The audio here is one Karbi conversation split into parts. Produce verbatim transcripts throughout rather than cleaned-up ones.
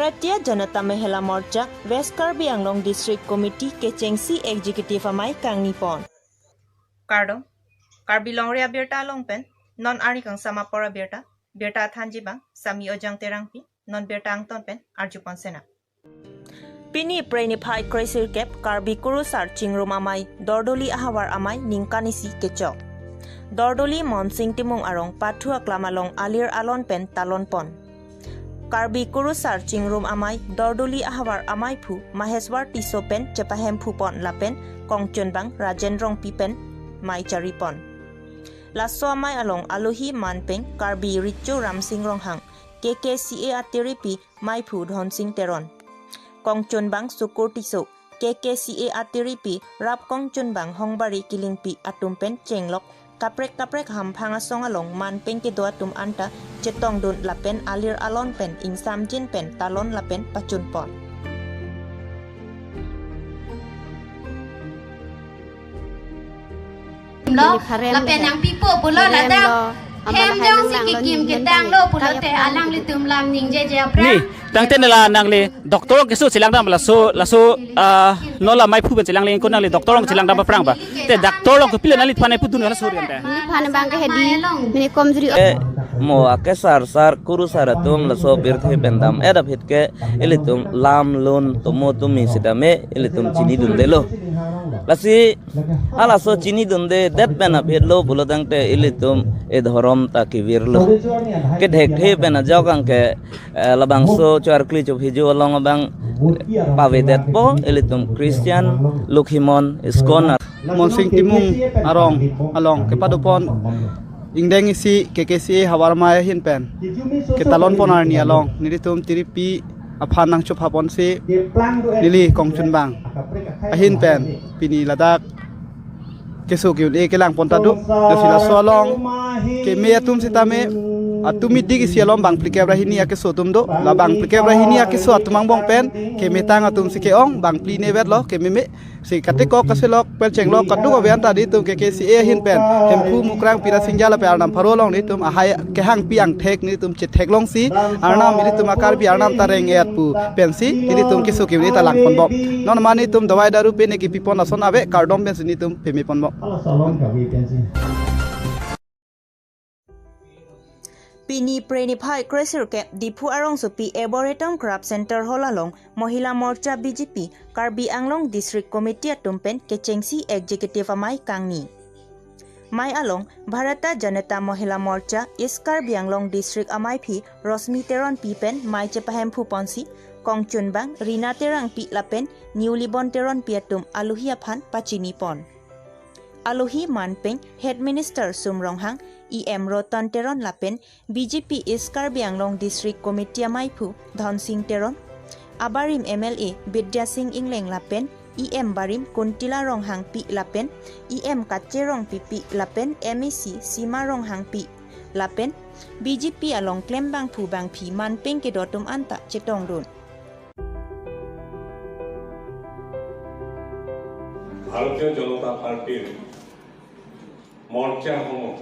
Bharatiya Janata Mahila Morcha West Karbi Anglong District Committee kechengsi Executive Amei kangni pon. Kardom, Karbi Longri abirta along pen non arni kangsam apor abirta, birta thanji abang Sami Ojang Terangpi, non birta angton pen arju pon sena. Pini Phre niphai kresirkep Karbi Kurusar Chingrum Amei Dordoli ahavar amei ningkan isi kechok. Dordoli Monsing Timung arong pathu aklam along alir alon pen talon pon. Karbi Kurusar Chingrum Amei Dordoli ahavar ameiphu Maheswar Tisso pen chepahemphu pon lapen kongchunbang Rajen Rongpi pen mei chari pon. Laso amei along alohi manpeng Karbi Richo Ramsing Ronghang, K K C A atiripi meiphu Dhonsing Teron, kongchunbang Sukur Tisso, K K C A atiripi rap kongchunbang Hongbari Killingpi atum pen chenglok kaprek kaprek hamphang asong along manpeng kedo atum anta chetongdun lapen alir alon pen ingsamjin pen talon lapen pachun pon. Lo, lapen nangpipo pulo ladak. Hem jongsi kekim ketang lo pulote alanglitum lam ningjeje aphrang. Ni, tangte nela nangli doctor keso chelangdam laso, laso, ah, non la meiphu pen chelang lengkon nangli doctor along chelangdam aphrang ba. Te doctor along kopilo nangliphan pudun laso rian te. Neliphan abang ke hedi, mini komjuri. Eh, mo akesar sar kurusar atum laso pirthe pen dam-et aphi ke ilitum lam lun tomo tumi sitame ilitum chinidundelo. Lasi halaso chinidunde det pen aphi lo pulo tangte ilitum e dhorom ta kevirlo. Kethekthe pen ajok ang ke, eh, labangso Choarkli Chophijo along abang pavedetpo, ilitum Christian Lokhimon ISKCON. Monsing Timung arong along kepado pon ingdeng isi K K C A havar amei ahin pen ketalon pon arni along nelitum tiripi aphan nangchopha ponsi neli kongchunbang ahin pen pini ladak keso ke-un-e kelang pon ta do. Lasi laso along keme atum sitame atum idik isi along bang phlikep ra hini akeso atum do. La bang phlikep ra hini akeso atum angbong pen kemetang atum si ke-ong, bang phli ne vetlo kememe. Si katikok kaselok pen chenglok kaduk abe anta nelitum K K C A ahin pen Hemphu Mukrang Pirasingja lapen Arnam pharo along nelitum ahai kehangpi angthek nelitum chetheklongsi Arnam nelitum a-Karbi Arnam ta reng-et pu pensi nelitum keso ke-un-e ta lang ponbom. Non ma nelitum dawai daru pe ne kepi pon ason ave, kardom pensi nelitum peme ponbom. Pini Phre niphai kresirkep Diphu arongsopi Arboretum Craft Center Hall along Mahila Morcha B J P Karbi Anglong District Committee atum pen kechengsi Executive Amei kangni. Mei along Bharatiya Janata Mahila Morcha East Karbi Anglong District ameiphi Rosmi Teronpi pen mei chepahemphu ponsi kongchunbang Rina Terangpi lapen Niulibon Teronpi atum alohi aphan pachini pon. Alohi manpeng Head Minister Sum Ronghang, E M Roton Teron lapen B J P East Karbi Anglong District Committee ameiphu Dhonsing Teron, abarim M L A Bidya Sing Engleng lapen E M barim Kuntila Ronghangpi lapen E M Kache Rongpipi lapen M A C Sima Ronghangpi lapen B J P along klembangphu bangphi manpeng kedo atum anta chetongdun. ভাৰতীয় জনতা পাৰ্টীৰ মৰ্চাসমূহ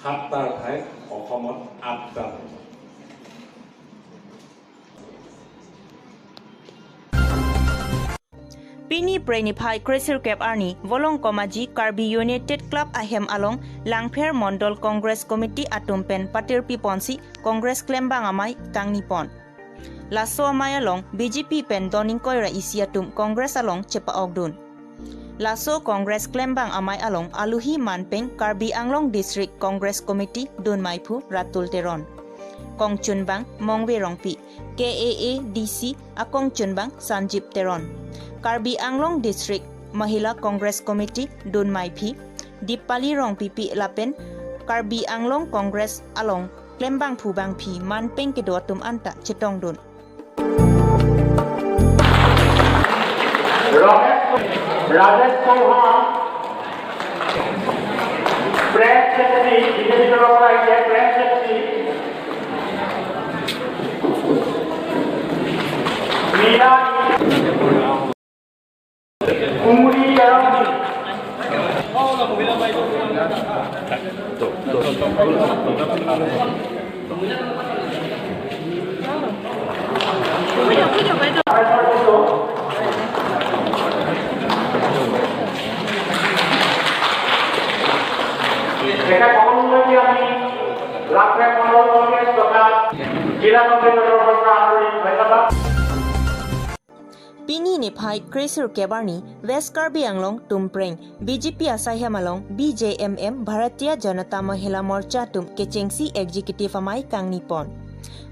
সাতটাৰ ঠাইত অসমত আঠটা হ'ব। Pini Phre niphai kresirkep arni Volongkom Aji Karbi United Club ahem along Langpher Mondol Congress Committee atum pen patirpi ponsi Congress klembang amei kangni pon. Laso amei along B J P pen don ingkoi ra isi atum Congress along chepa-okdun. Laso Congress klembang amei along alohi manpeng Karbi Anglong District Congress Committee dunmeiphu Ratul Teron, kongchunbang Mongve Rongpi, K A A D C akongchunbang Sanjib Teron, Karbi Anglong District Mahila Congress Committee dunmeiphi Dipali Rongpipi lapen Karbi Anglong Congress along klembangphu bangphi manpeng kedo atum anta chetongdun. Rajesh, Rajesh Chauhan, Press Secretary, B J P তৰফৰ পৰা আহিছে, Press Secretary। Meena কুমুৰি তেৰণী। জিলা কমিটিৰ তৰফৰ পৰা আন্তৰিক ধন্যবাদ। Pini niphai kresirkep arni West Karbi Anglong Tumpreng B J P asaihem along B J M M Bharatiya Janata Mahila Morcha atum kechengsi executive amei kangni pon.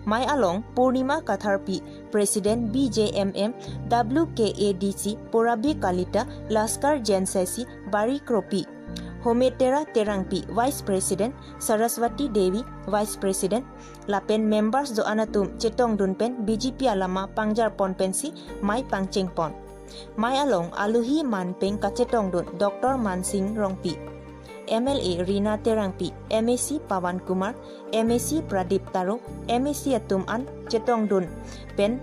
Mei along Purnima Katharpi, President B J M M W K A D C, Purabhi Kalita, Laskar Jensesi, Bari Kropi, Hometera Terangpi, Vice President, Saraswati Devi, Vice President, lapen members do-an atum chetongdun pen B J P alama pangjar pon pensi mei pangcheng pon. Mei along alohi manpeng kachetongdun Doctor Mansing Rongpi, M L A Rina Terangpi, M A C Pawan Kumar, M A C Pradip Taro, M A C atum an chetongdun pen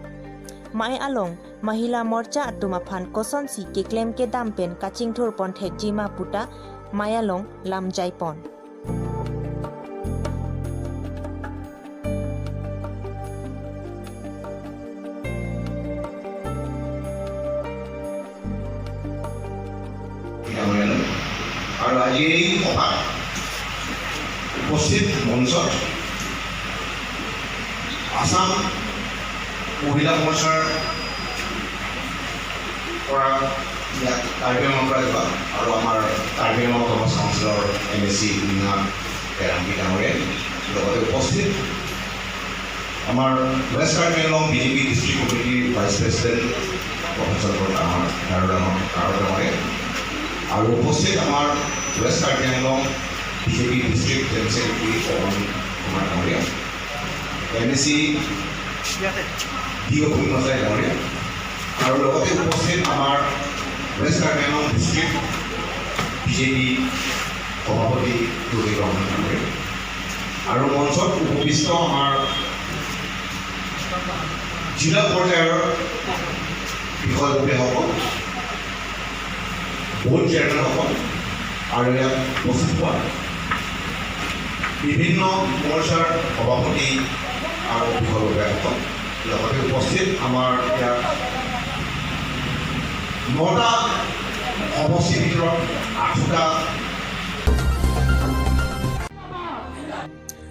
mei along Mahila Morcha atum aphan kosonsi keklem kedam pen kachingthur pon thekji ma puta mei along lamjai pon. আৰু আজি এই সভাত উপস্থিত মঞ্চত আছাম মহিলা মৰ্চাৰ পৰা ইয়াত কাৰ্বি আংলঙৰ পৰা যোৱা আৰু আমাৰ কাৰ্বি আংলং অট'নমাছ কাউন্সিলৰ M A C Meena Kerangki ডাঙৰীয়া, লগতে উপস্থিত আমাৰ west Karbi Anglong B J P district কমিটিৰ ভাইচ প্ৰেচিডেণ্ট প্ৰফেচৰ ডাঙৰ, ডাঙৰ, ডাঙৰ, ডাঙৰ ডাঙৰীয়া আৰু উপস্থিত আমাৰ west Karbi Anglong B J P district general secretary Pawan Kumar ডাঙৰীয়া, এম এ চি ডি অ' পূৰ্ণ হাজৰিকা ডাঙৰীয়া আৰু লগতে উপস্থিত আমাৰ west Karbi Anglong district B J P সভাপতি দুৰ্গেশ ৰমন ডাঙৰীয়া আৰু মঞ্চত উপবিষ্ট আমাৰ জিলা পৰ্যায়ৰ বিষয়ববীয়াসকল, বৰ্ড চেয়াৰমেনসকল আৰু ইয়াত উপস্থিত হোৱা বিভিন্ন মৰ্চাৰ সভাপতি আৰু বিষয়ববীয়াসকল, লগতে উপস্থিত আমাৰ ইয়াত নটা সমষ্টিৰ ভিতৰত আঠোটা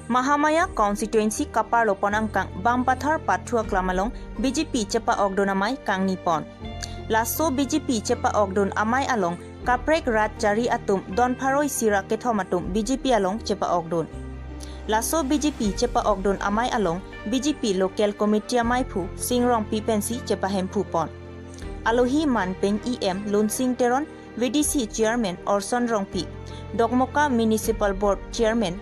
Mahamaya constituency kaparlo pon angkang Bampathar Pathu aklam along B J P chepa-okdun amei kangni pon. Laso B J P chepa-okdun amei along kaprek rat chari atum don pharo isi ra kethom atum B J P along chepa-okdun. Laso B J P chepa-okdun amei along B J P local committee ameiphu Sing Rongpi pensi chepahemphu pon. Alohi manpeng E M Lunsing Teron, V D C Chairman Orson Rongpi, Dokmoka Municipal Board Chairman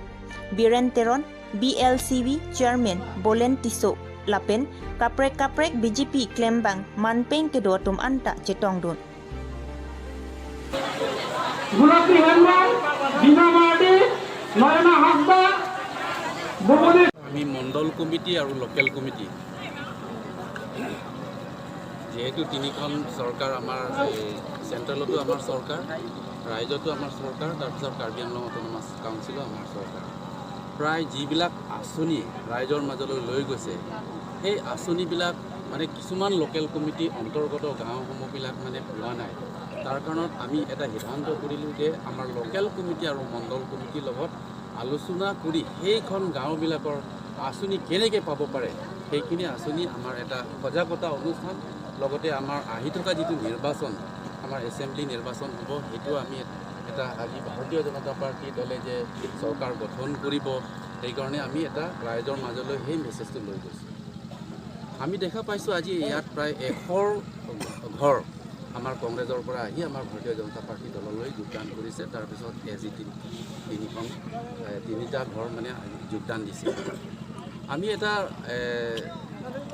Biren Teron, B L C V Chairman Bolen Tisso, lapen kaprek kaprek B J P klembang manpeng kedo atum anta chetongdun. Gulati Hembrong, Dina Mardi, Noyana Hasda, Boboli. আমি মণ্ডল কমিটি আৰু local committee, যিহেতু তিনিখন চৰকাৰ আমাৰ, এই চেণ্ট্ৰেলতো আমাৰ চৰকাৰ, ৰাইজতো আমাৰ চৰকাৰ, তাৰপিছত কাৰ্বি আংলং অট'নমাছ কাউন্সিলো আমাৰ চৰকাৰ। প্ৰায় যিবিলাক আঁচনি ৰাইজৰ মাজলৈ লৈ গৈছে, সেই আঁচনিবিলাক মানে কিছুমান লোকেল কমিটি অন্তৰ্গত গাঁওসমূহবিলাক মানে পোৱা নাই। তাৰ কাৰণত আমি এটা সিদ্ধান্ত কৰিলোঁ যে আমাৰ লোকেল কমিটি আৰু মণ্ডল কমিটিৰ লগত আলোচনা কৰি সেইখন গাঁওবিলাকৰ আঁচনি কেনেকৈ পাব পাৰে, সেইখিনি আঁচনি আমাৰ এটা সজাগতা অনুষ্ঠান, লগতে আমাৰ আহি থকা যিটো নিৰ্বাচন, আমাৰ এছেম্বলি নিৰ্বাচন হ'ব, সেইটো আমি এটা, আজি ভাৰতীয় জনতা পাৰ্টী দলে যে চৰকাৰ গঠন কৰিব, সেইকাৰণে আমি এটা ৰাইজৰ মাজলৈ সেই মেছেজটো লৈ গৈছোঁ। আমি দেখা পাইছোঁ আজি ইয়াত প্ৰায় এশৰ ঘৰ আমাৰ কংগ্ৰেছৰ পৰা আহি আমাৰ ভাৰতীয় জনতা পাৰ্টী দললৈ যোগদান কৰিছে। তাৰপিছত এ জি টি তিনিখন, এ, তিনিটা ঘৰ মানে যোগদান দিছে। আমি এটা, এ,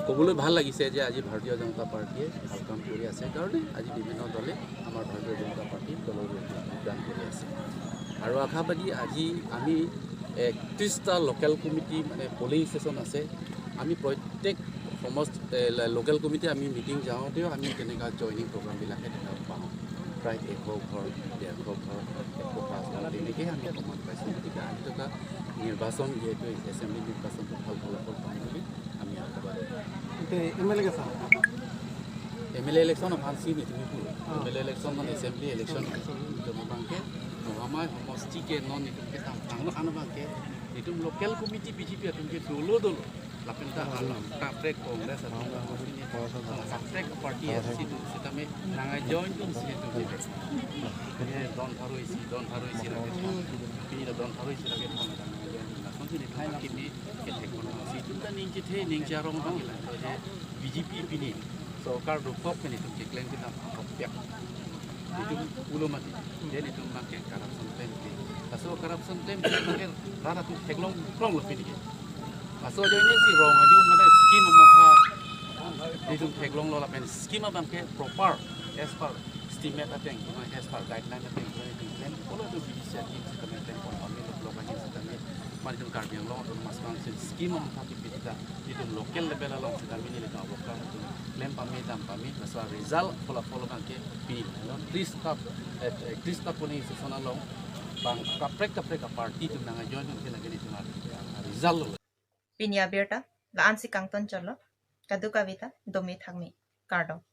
ক'বলৈ ভাল লাগিছে যে আজি ভাৰতীয় জনতা পাৰ্টীয়ে ভাল কাম কৰি আছে কাৰণে আজি বিভিন্ন দলে আমাৰ ভাৰতীয় জনতা পাৰ্টী দললৈ যোগদান কৰি আছে। আৰু আশাবাদী আজি আমি একত্ৰিশটা লোকেল কমিটি মানে পলিং ষ্টেচন আছে, আমি প্ৰত্যেক সমষ্ট-, এ, ল-, লোকেল কমিটি আমি মিটিং যাওঁতেও আমি তেনেকুৱা জইনিং প্ৰগ্ৰামবিলাকে দেখা পাওঁ। প্ৰায় এশ ঘৰ, ডেৰশ ঘৰ, এশ পাঁচ ঘৰ, তেনেকেই আমি প্ৰমাণ পাইছোঁ। গতিকে আহি থকা নিৰ্বাচন, যিহেতু এছেম্বলি নিৰ্বাচনটো ভাল ফলাফল পাম বুলি আমি আশাবাদী। Ante M L A ke sa? M L A election aphan si nelitum pu. Ah. M L A election non assembly election. Sorry, sorry. Itum abangke, no amei homosti ke non itum ke tam tanglo ano abangke, itum local committee B J P atum ke dolo dolo. Lapen ta alam kaprek Congress atum, kaprek party isi atum sitame nang join atum si atum. Ye don pharo isi, don pharo isi lake. Pini la don pharo isi lake. Lason si ni thai kimi kethek pon si atum ta ning chethe ning charong abang ila. To je B J P pini sorkar dokok pen itum keklem kita kopiak. Itum ulo mati. Jadi itum make corruption claim ke. Laso corruption claim ke make rara tu theklong krong lo pini ke. Laso ajoine si rong ajo mane scheme amokha itum theklonglo lapen scheme abang ke proper as per estimate ateng, as per guideline ateng itum claim. Kolo tu B D C adim sitame claim pon pamelo, block adim sitame, mane itum Karbi Anglong Autonomous Council scheme amokha kipita itum local level along sitame neli ta worker itum claim pame dam pame, laso result phola phol abang ke pini lo. Tris ta, eh, tris ta polling station along bang kaprek kaprek aparty itum nang join atum ke lagi itum result lo. Pini abirta la-an si kangton chotlo. Kadokave ta dome thakme, kardom.